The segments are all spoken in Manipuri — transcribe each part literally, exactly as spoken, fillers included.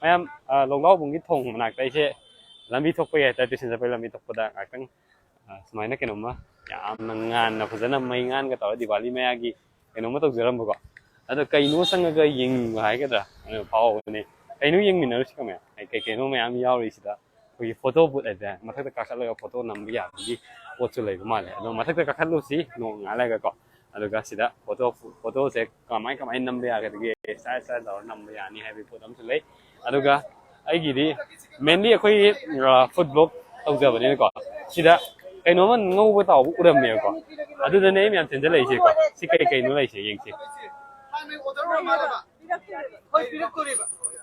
ꯃꯌꯥꯝ, ꯑ, ꯂꯣꯛꯂꯥꯎꯕꯨꯡꯒꯤ ꯊꯣꯡ ꯃꯅꯥꯛꯇ ꯑꯩꯁꯦ ꯂꯝꯕꯤ ꯊꯣꯛꯄꯒꯤ ꯍꯥꯏꯇꯥꯔꯦ, tuition ꯆꯠꯄꯒꯤ ꯂꯝꯕꯤ ꯊꯣꯛꯄꯗ ꯉꯥꯛꯇꯪ, ꯑ, ꯁꯨꯃꯥꯏꯅ ꯀꯩꯅꯣꯝꯃ ꯌꯥꯝꯅ ꯉꯥꯟꯅ ꯐꯖꯅ ꯃꯩ ꯉꯥꯟꯒ ꯇꯧꯔ ꯗꯤꯋꯥꯂꯤ ꯃꯌꯥꯒꯤ ꯀꯩꯅꯣꯝꯃ ꯇꯧꯖꯔꯝꯕꯀꯣ꯫ ꯑꯗꯣ ꯀꯩꯅꯣ ꯆꯪꯉꯒ ꯌꯦꯡꯅꯤꯡꯕ ꯍꯥꯏꯒꯗ꯭ꯔꯥ, ꯑꯗꯨ ꯐꯥꯎꯕꯅꯦ꯫ ꯀꯩꯅꯣ ꯌꯦꯡꯃꯤꯟꯅꯔꯨꯁꯤ ꯀꯃꯥꯏꯅ? ꯑꯩ ꯀꯩ ꯀꯩꯅꯣ ꯃꯌꯥꯝ ꯌꯥꯎꯔꯤꯁꯤꯗ꯫ ꯑꯩꯈꯣꯏꯒꯤ photo booth ꯍꯥꯏꯇꯥꯔꯦ, ꯃꯊꯛꯇ ꯀꯥꯈꯠꯂꯒ photo ꯅꯝꯕ ꯌꯥꯕꯒꯤ ꯄꯣꯠꯁꯨ ꯂꯩꯕ ꯃꯥꯜꯂꯦ꯫ ꯑꯗꯣ ꯃꯊꯛꯇ ꯀꯥꯈꯠꯂꯨꯁꯤ ꯅꯣꯡ ꯉꯥꯜꯂꯒꯀꯣ꯫ ꯑꯗꯨꯒ ꯁꯤꯗ photo, photoꯁꯦ ꯀꯃꯥꯏ ꯀꯃꯥꯏꯅ ꯅꯝꯕ ꯌꯥꯒꯗꯒꯦ, style style ꯇꯧꯔ ꯅꯝꯕ ꯌꯥꯅꯤ ꯍꯥꯏꯕꯒꯤ ꯄꯣꯠ ꯑꯃꯁꯨ ꯂꯩ꯫ ꯑꯗꯨꯒ ꯑꯩꯒꯤꯗꯤ mainly ꯑꯩꯈꯣꯏꯒꯤ, ꯑ, food vlog ꯇꯧꯖꯕꯅꯤꯅꯀꯣ, ꯁꯤꯗ ꯀꯩꯅꯣꯝꯃ ꯉꯧꯕ ꯇꯥꯎꯕ ꯎꯔꯝꯃꯦꯕꯀꯣ, ꯑꯗꯨꯗꯅꯦ ꯑꯩ ꯃꯌꯥꯝ ꯆꯦꯟꯖꯜꯂꯛꯏꯁꯦꯀꯣ꯫ ꯁꯤ ꯀꯩ ꯀꯩꯅꯣ ꯂꯩꯁꯦ ꯌꯦꯡꯁꯦ꯫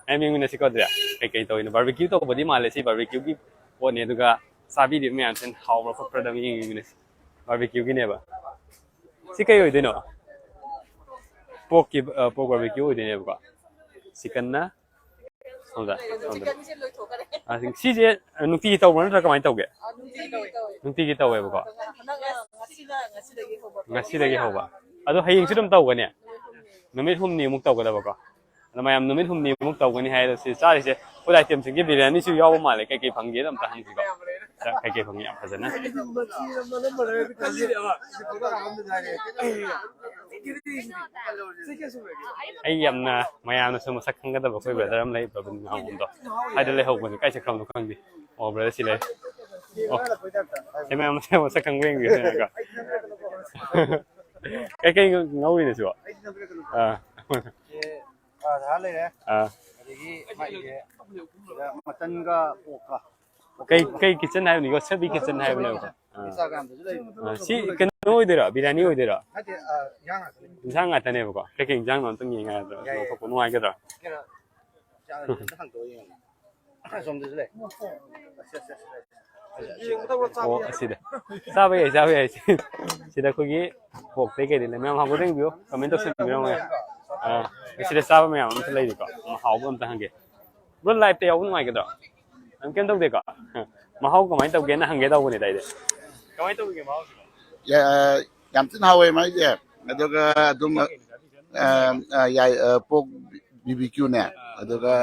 ꯃꯌꯥꯝ ꯌꯦꯡꯃꯤꯟꯅꯁꯤꯀꯣ ꯑꯗꯨꯗꯤ꯫ ꯀꯩ ꯀꯩ ꯇꯧꯔꯤꯅꯣ? Barbecue ꯇꯧꯕꯗꯤ ꯃꯥꯜꯂꯦ꯫ ꯁꯤ barbecueꯒꯤ ꯄꯣꯠꯅꯦ, ꯑꯗꯨꯒ ꯆꯥꯕꯤꯔꯤꯕ ꯃꯌꯥꯝꯁꯤꯅ ꯍꯥꯎꯕ꯭ꯔꯥ ꯈꯣꯠꯄ꯭ꯔꯥ ꯑꯗꯨꯝ ꯌꯦꯡꯃꯤꯟꯅꯁꯤ꯫ Barbecueꯒꯤꯅꯦꯕ꯫ ꯁꯤ ꯀꯩ ꯑꯣꯏꯗꯣꯏꯅꯣ? Porkꯀꯤ, ꯑ, pork barbecue ꯑꯣꯏꯗꯣꯏꯅꯦꯕꯀꯣ꯫ Chickenꯅ ꯁꯣꯝꯗ, ꯁꯣꯝꯗ꯫ Chickenꯁꯦ ꯂꯣꯏꯊꯣꯛꯈ꯭ꯔꯦ꯫ ꯑ, ꯁꯤꯁꯦ ꯅꯨꯡꯇꯤꯒꯤ ꯇꯧꯕ꯭ꯔꯥ ꯅꯠꯇ꯭ꯔꯒ ꯀꯃꯥꯏꯅ ꯇꯧꯒꯦ? ꯑ, ꯅꯨꯡꯇꯤꯒꯤ ꯇꯧꯋꯦ꯫ ꯅꯨꯡꯇꯤꯒꯤ ꯇꯧꯋꯦꯕꯀꯣ꯫ ꯍꯟꯗꯛ ꯉꯁꯤꯅ, ꯉꯁꯤꯗꯒꯤ ꯍꯧꯕ꯫ ꯉꯁꯤꯗꯒꯤ ꯍꯧꯕ꯫ ꯑꯗꯣ ꯍꯌꯦꯡꯁꯨ ꯑꯗꯨꯝ ꯇꯧꯒꯅꯤ? ꯅꯨꯃꯤꯠ ꯍꯨꯝꯅꯤꯃꯨꯛ ꯇꯧꯒꯗꯕꯀꯣ꯫ ꯑꯗꯣ ꯃꯌꯥꯝ ꯅꯨꯃꯤꯠ ꯍꯨꯝꯅꯤꯃꯨꯛ ꯇꯧꯒꯅꯤ ꯍꯥꯏ꯫ ꯑꯗꯣ ꯁꯤ ꯆꯥꯔꯤꯁꯦ food itemꯁꯤꯡꯒꯤ ꯕꯤꯔꯌꯥꯅꯤꯁꯨ ꯌꯥꯎꯕ ꯃꯥꯜꯂꯦ꯫ ꯀꯩꯀꯩ ꯐꯪꯒꯦꯗ ꯑꯝꯇ ꯍꯪꯁꯤꯀꯣ꯫ ꯀꯩꯀꯩ ꯐꯪꯉꯤ ꯌꯥꯝ ꯐꯖꯅ꯫ ꯑꯩ ꯌꯥꯝꯅ ꯃꯌꯥꯝꯅꯁꯨ ꯃꯁꯛ ꯈꯪꯒꯗꯕ ꯑꯩꯈꯣꯏ brother ꯑꯃ ꯂꯩ, ꯄ꯭ꯔꯕꯤꯟ ꯉꯥꯉꯣꯝꯗꯣ꯫ ꯀꯥꯏꯗ ꯂꯩꯍꯧꯕꯅꯤ? ꯀꯥꯏ ꯆꯠꯈ꯭ꯔꯕꯅꯣ ꯈꯪꯗꯦ꯫ ꯑꯣ, brother ꯁꯤ ꯂꯩ꯫ ꯑꯣ, ꯁꯤ ꯃꯌꯥꯝ ꯃꯁꯛ, ꯃꯁꯛ ꯈꯪꯕ ꯌꯦꯡꯕꯤꯌꯨ ꯁꯤꯅꯀꯣ꯫ ꯀꯩꯀꯩ ꯉꯧꯔꯤꯅꯣ ꯁꯤꯕꯣ? ꯑꯥ꯫ ꯑꯥ, ꯁꯥ ꯂꯩꯔꯦ꯫ ꯑꯥ꯫ ꯑꯗꯒꯤ ꯃꯥꯒꯤꯁꯦ ꯁꯤꯗ muttonꯒ porkꯀ꯫ ꯀꯩ, ꯀꯩ kitchen ꯍꯥꯏꯕꯅꯣ? ꯌꯣꯠꯁꯕꯤ kitchen ꯍꯥꯏꯕꯅꯦꯕꯀꯣ꯫ ꯑꯥ꯫ Instagramꯗꯁꯨ ꯂꯩꯕꯅꯦ꯫ ꯑꯥ, ꯁꯤ ꯀꯩꯅꯣ ꯑꯣꯏꯗꯣꯏꯔꯣ? ꯕꯤꯔꯌꯥꯅꯤ ꯑꯣꯏꯗꯣꯏꯔꯣ? ꯅꯠꯇꯦ, ꯑꯥ, ꯏꯟꯖꯥꯡ ꯉꯥꯛꯇꯅꯦ꯫ ꯏꯟꯖꯥꯡ ꯉꯥꯛꯇꯅꯦꯕꯀꯣ꯫ ꯀꯩꯀꯩ ꯏꯟꯖꯥꯡꯅꯣ ꯑꯝꯇꯪ ꯌꯦꯡ ꯌꯥꯒꯗ꯭ꯔꯣ? ꯌꯥꯏꯌꯦ꯫ ꯂꯧꯊꯣꯛꯄ ꯅꯨꯡꯉꯥꯏꯒꯗ꯭ꯔꯣ? ꯀꯩꯅꯣ, ꯆꯥ-, ꯑꯝꯇ ꯍꯥꯡꯇꯣꯛꯑ ꯌꯦꯡꯉꯣ꯫ ꯑꯁꯣꯝꯗꯁꯨ ꯂꯩ꯫ ꯑꯁ, ꯑꯁ, ꯑꯁ, ꯑꯁ꯫ ꯑꯣ, ꯑꯁꯤꯗ꯫ ꯆꯥꯕ ꯌꯥꯏ, ꯆꯥꯕ ꯌꯥꯏ꯫ ꯁꯤꯗ ꯑꯩꯈꯣꯏꯒꯤ porkꯇꯩ ꯀꯩꯗꯩ ꯂꯩ꯫ ꯃꯌꯥꯝ ꯍꯥꯎꯕꯗ ꯌꯦꯡꯕꯤꯌꯨ꯫ Comment ꯇꯧꯁꯟꯕꯤꯔꯝꯃꯣ꯫ ꯑꯥ, ꯁꯤꯗ ꯆꯥꯕ ꯃꯌꯥꯝ ꯑꯝꯇ ꯂꯩꯔꯤꯀꯣ꯫ ꯃꯍꯥꯎꯗꯣ ꯑꯝꯇ ꯍꯪꯒꯦ꯫ Bro, liveꯇ ꯌꯥꯎꯕ ꯅꯨꯡꯉꯥꯏꯒꯗ꯭ꯔꯣ? ꯅꯪ ꯀꯩꯝ ꯇꯧꯗꯦꯀꯣ? ꯃꯍꯥꯎ ꯀꯃꯥꯏꯅ ꯇꯧꯒꯦꯅ ꯍꯪꯒꯦ ꯇꯧꯕꯅꯤꯗ ꯑꯩꯗꯤ꯫ ꯀꯃꯥꯏꯅ ꯇꯧꯒꯦ ꯃꯍꯥꯎꯁꯤꯕꯣ? ꯌꯥ-, ꯌꯥꯝ ꯊꯤꯅ ꯍꯥꯎꯋꯦ ꯃꯥꯏꯁꯦ꯫ ꯑꯗꯨꯒ ꯑꯗꯨꯝ, ꯑ, ꯑ, ꯌꯥꯏ, ꯑ, pork B B Q ꯅꯦ꯫ ꯑꯗꯨꯒ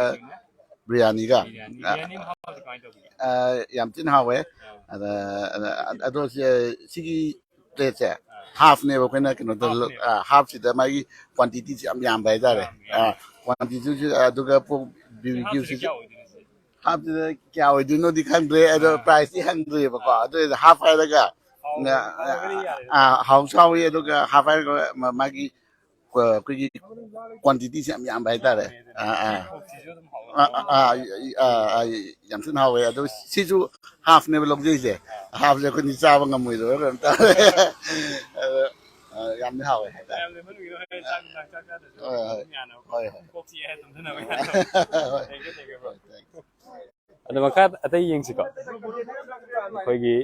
ꯕꯤꯔꯌꯥꯅꯤꯒ꯫ ꯕꯤꯔꯌꯥꯅꯤ, ꯕꯤꯔꯌꯥꯅꯤ ꯃꯍꯥꯎꯗꯤ ꯀꯃꯥꯏꯅ ꯇꯧꯒꯦ? ꯑ, ꯌꯥꯝ ꯊꯤꯅ ꯍꯥꯎꯋꯦ꯫ ꯑꯥ꯫ ꯑꯗ, ꯑꯗ, ꯑꯗꯣ ꯁꯤ, ꯁꯤꯒꯤ ꯄ꯭ꯂꯦꯠꯁꯦ ꯍꯥꯐꯅꯦꯕ ꯑꯩꯈꯣꯏꯅ ꯀꯩꯅꯣꯗ ꯍꯥꯐꯅꯦꯕ꯫ ꯑ, ꯍꯥꯐꯁꯤꯗ ꯃꯥꯒꯤ ꯀ꯭ꯋꯥꯟꯇꯤꯇꯤꯁꯦ ꯌꯥꯝ ꯌꯥꯝꯕ ꯍꯥꯏꯇꯥꯔꯦ꯫ ꯌꯥꯝ ꯌꯥꯝꯃꯦ꯫ ꯑ, ꯀ꯭ꯋꯥꯟꯇꯤꯇꯤꯁꯨ, ꯑꯗꯨꯒ ꯄꯣꯛ ꯕꯤ ꯕꯤ ꯀ꯭ꯌꯨꯁꯤꯁꯨ꯫ ꯍꯥꯐꯁꯤꯗ ꯀꯌꯥ ꯑꯣꯏꯗꯣꯏꯅꯣ ꯁꯤꯁꯦ? ꯍꯥꯐꯁꯤꯗ ꯀꯌꯥ ꯑꯣꯏꯗꯣꯏꯅꯣꯗꯤ ꯈꯪꯗ꯭ꯔꯦ, ꯑꯗꯣ ꯑꯥ꯫ ꯄ꯭ꯔꯥꯏꯁꯇꯤ ꯍꯪꯗ꯭ꯔꯤꯑꯕꯀꯣ꯫ ꯑꯥ꯫ ꯑꯗꯨ ꯑꯣꯏꯔꯁꯨ ꯍꯥꯐ ꯍꯥꯏꯔꯒ, ꯍꯥꯎ-, ꯑ, ꯍꯥꯎꯔꯒꯗꯤ ꯌꯥꯔꯦ꯫ ꯑ, ꯍꯥꯎꯁꯨ ꯍꯥꯎꯋꯤ, ꯑꯗꯨꯒ ꯍꯥꯐ ꯍꯥꯏꯔꯒ ꯃ-, ꯃꯥꯒꯤ ꯀ꯭ꯋꯥ-, ꯑꯩꯈꯣꯏꯒꯤ ꯀ꯭ꯋꯥꯟꯇꯤꯇꯤꯁꯦ ꯌꯥꯝ ꯌꯥꯝꯕ ꯍꯥꯏꯇꯥꯔꯦ꯫ ꯌꯥꯝꯃꯦ ꯑꯗꯨꯅ꯫ ꯑꯥ, ꯑꯥ꯫ ꯀꯣꯛꯁꯤꯁꯨ ꯑꯗꯨꯝ ꯍꯥꯎꯋꯦ꯫ ꯑꯥ, ꯑꯥ, ꯑꯥ, ꯑꯥ, ꯑꯥ, ꯌꯥꯝ ꯊꯤꯅ ꯍꯥꯎꯋꯦ꯫ ꯑꯗꯣ ꯁꯤꯁꯨ ꯍꯥꯐꯅꯦꯕ ꯂꯧꯖꯩꯁꯦ꯫ ꯑꯥ꯫ ꯍꯥꯐꯁꯦ ꯑꯩꯈꯣꯏꯗꯤ ꯆꯥꯕ ꯉꯝꯃꯣꯏꯗꯕ ꯀꯩꯅꯣꯝ ꯇꯧꯋꯦ꯫ ꯑꯗꯣ, ꯑꯥ, ꯌꯥꯝꯗꯤ ꯍꯥꯎꯋꯦ ꯍꯥꯏꯇꯥꯔꯦ꯫ ꯃꯌꯥꯝ ꯂꯦꯝꯍꯟꯕꯤꯒꯅꯨ, ꯍꯣꯔꯦꯟ ꯆꯥꯛ ꯅꯨꯡꯗꯥꯡ ꯆꯥꯛ ꯆꯥꯗ꯭ꯔꯁꯨ ꯍꯣꯏ, ꯍꯣꯏ꯫ ꯑꯗꯨꯝ ꯌꯥꯅꯕ꯫ ꯍꯣꯏ, ꯍꯣꯏ꯫ ꯀꯣꯛ ꯆꯤꯛꯑꯦ ꯍꯥꯏ ꯇꯨꯝꯊꯅꯕ ꯌꯥꯅꯕ꯫ ꯍꯣꯏ, ꯍꯣꯏ꯫ Thank you, thank you, bro. Thank you. ꯑꯗꯣ ꯃꯈꯥ ꯑꯇꯩ ꯌꯦꯡꯁꯤꯀꯣ꯫ ꯑꯩꯈꯣꯏꯒꯤ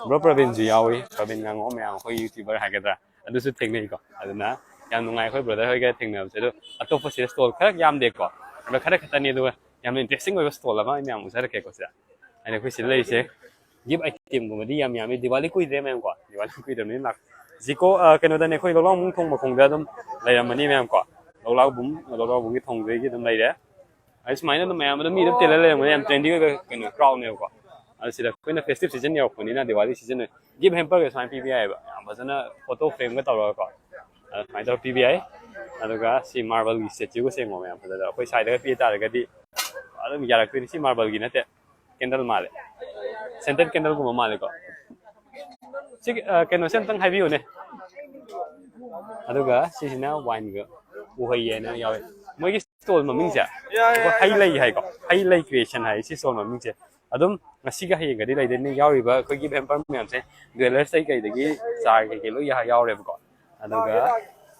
ꯕ꯭ꯔꯣ ꯄ꯭ꯔꯕꯤꯟꯁꯨ ꯌꯥꯎꯏ, ꯄ꯭ꯔꯕꯤꯟ ꯉꯥꯉꯣꯝ ꯃꯌꯥꯝ, ꯑꯩꯈꯣꯏ ꯌꯨꯇ꯭ꯌꯨꯕꯔ ꯍꯥꯏꯒꯗ꯭ꯔꯥ, ꯑꯗꯨꯁꯨ ꯊꯦꯡꯅꯩꯀꯣ꯫ ꯑꯗꯨꯅ ꯌꯥꯝ ꯅꯨꯡꯉꯥꯏ ꯑꯩꯈꯣꯏ ꯕ꯭ꯔꯗꯔ ꯍꯣꯏꯒ ꯊꯦꯡꯅꯕꯁꯦ꯫ ꯑꯗꯣ ꯑꯇꯣꯞꯄ ꯁꯤꯗ ꯁ꯭ꯇꯣꯜ ꯈꯔ ꯌꯥꯝꯗꯦꯀꯣ, ꯑꯗꯣ ꯈꯔ ꯈꯛꯇꯅꯤ, ꯑꯗꯨꯒ ꯌꯥꯝꯅ ꯏꯟꯇꯔꯦꯁꯇꯤꯡ ꯑꯣꯏꯕ ꯁ꯭ꯇꯣꯜ ꯑꯃ ꯑꯩ ꯃꯌꯥꯝ ꯎꯖꯔꯛꯀꯦꯀꯣ ꯁꯤꯗ꯫ ꯑꯩꯅ ꯑꯩꯈꯣꯏ ꯁꯤꯗ ꯂꯩꯔꯤꯁꯦ ꯒꯤꯐ ꯑꯥꯏꯇꯦꯝꯒꯨꯝꯕꯗꯤ ꯌꯥꯝ ꯌꯥꯝꯃꯤ, ꯗꯤꯋꯥꯂꯤ ꯀꯨꯏꯗ꯭ꯔꯦ ꯃꯌꯥꯝꯀꯣ, ꯗꯤꯋꯥꯂꯤ ꯀꯨꯏꯗ꯭ꯔꯕꯅꯤꯅ ꯂꯥꯛ-, ꯖꯤꯀꯣ, ꯑ, ꯀꯩꯅꯣꯗꯅꯦ, ꯑꯩꯈꯣꯏ ꯂꯧꯂꯥꯎꯕꯨꯡ ꯊꯣꯡ ꯃꯈꯣꯡꯗ ꯑꯗꯨꯝ ꯂꯩꯔꯝꯃꯅꯤ ꯃꯌꯥꯝꯀꯣ꯫ ꯂꯧꯂꯥꯎꯕꯨꯡ, ꯂꯧꯂꯥꯎꯕꯨꯡꯒꯤ ꯊꯣꯡꯗꯒꯤ ꯑꯗꯨꯝ ꯂꯩꯔꯦ꯫ ꯑꯗꯨ ꯁꯨꯃꯥꯏꯅ ꯑꯗꯨꯝ ꯃꯌꯥꯝ ꯑꯗꯨꯝ ꯃꯤ ꯑꯗꯨꯝ ꯇꯤꯜꯂ ꯂꯩꯔꯝꯒꯅꯤ, ꯌꯥꯝ ꯇ꯭ꯔꯦꯟꯗꯤ ꯑꯣꯏꯕ ꯀꯩꯅꯣ ꯀ꯭ꯔꯥꯎꯠꯅꯦꯕꯀꯣ꯫ ꯑꯗꯨ ꯁꯤꯗ ꯑꯩꯈꯣꯏꯅ ꯐꯦꯁꯇꯤꯚ ꯁꯤꯖꯟ ꯌꯧꯔꯛꯄꯅꯤꯅ, ꯗꯤꯋꯥꯂꯤ ꯁꯤꯖꯟ, ꯒꯤꯐ ꯍꯦꯝꯄꯔꯒ ꯁꯨꯃꯥꯏꯅ ꯄꯤꯕ ꯌꯥꯏꯑꯕ, ꯌꯥꯝ ꯐꯖꯅ ꯐꯣꯇꯣ ꯐ꯭ꯔꯦꯝꯒ ꯇꯧꯔꯒꯀꯣ, ꯑꯗꯨ ꯁꯨꯃꯥꯏꯅ ꯇꯧꯔꯒ ꯄꯤꯕ ꯌꯥꯏ꯫ ꯑꯗꯨꯒ ꯁꯤ ꯃꯥꯔꯕꯜꯒꯤ ꯁ꯭ꯇꯦꯆꯨꯒ ꯁꯦꯝꯃꯣ ꯃꯌꯥꯝ ꯐꯖꯗꯕ, ꯑꯩꯈꯣꯏ ꯁ꯭ꯋꯥꯏꯗꯒ ꯄꯤ ꯇꯥꯔꯒꯗꯤ ꯑꯗꯨꯝ ꯌꯥꯔꯛꯇꯣꯏꯅꯤ꯫ ꯁꯤ ꯃꯥꯔꯕꯜꯒꯤ ꯅꯠꯇꯦ, ꯀꯦꯟꯗꯜ ꯃꯥꯜꯂꯦ, ꯁꯦꯟꯇꯦꯠ ꯀꯦꯟꯗꯜꯒꯨꯝꯕ ꯃꯥꯜꯂꯦꯀꯣ꯫ ꯁꯤ, ꯑ, ꯀꯩꯅꯣꯁꯦ ꯑꯝꯇꯪ ꯍꯥꯏꯕꯤꯌꯨꯅꯦ꯫ ꯑꯗꯨꯒ ꯁꯤꯁꯤꯅ ꯋꯥꯏꯟꯒ ꯎꯍꯩ ꯍꯥꯏꯅ ꯌꯥꯎꯋꯦ꯫ ꯃꯣꯏꯒꯤ ꯁ꯭ꯇꯣꯜ ꯃꯃꯤꯡꯁꯦ ꯑꯩꯈꯣꯏ ꯍꯩ ꯂꯩ ꯍꯥꯏꯀꯣ, ꯍꯩ ꯂꯩ ꯀ꯭ꯔꯤꯌꯦꯁꯟ ꯍꯥꯏ ꯁꯤ ꯁ꯭ꯇꯣꯜ ꯃꯃꯤꯡꯁꯦ꯫ ꯑꯗꯨꯝ ꯉꯁꯤꯒ ꯍꯌꯦꯡꯒꯗꯤ ꯂꯩꯗꯣꯏꯅꯦ, ꯌꯥꯎꯔꯤꯕ ꯑꯩꯈꯣꯏꯒꯤ ꯍꯦꯝꯄꯔ ꯃꯌꯥꯝꯁꯦ, ꯖ꯭ꯋꯦꯂꯔꯁꯇꯩ ꯀꯩꯗꯒꯤ ꯆꯥ ꯀꯩꯀꯩ ꯂꯣꯏ ꯌꯥ-, ꯌꯥꯎꯔꯦꯕꯀꯣ꯫ ꯑꯗꯨꯒ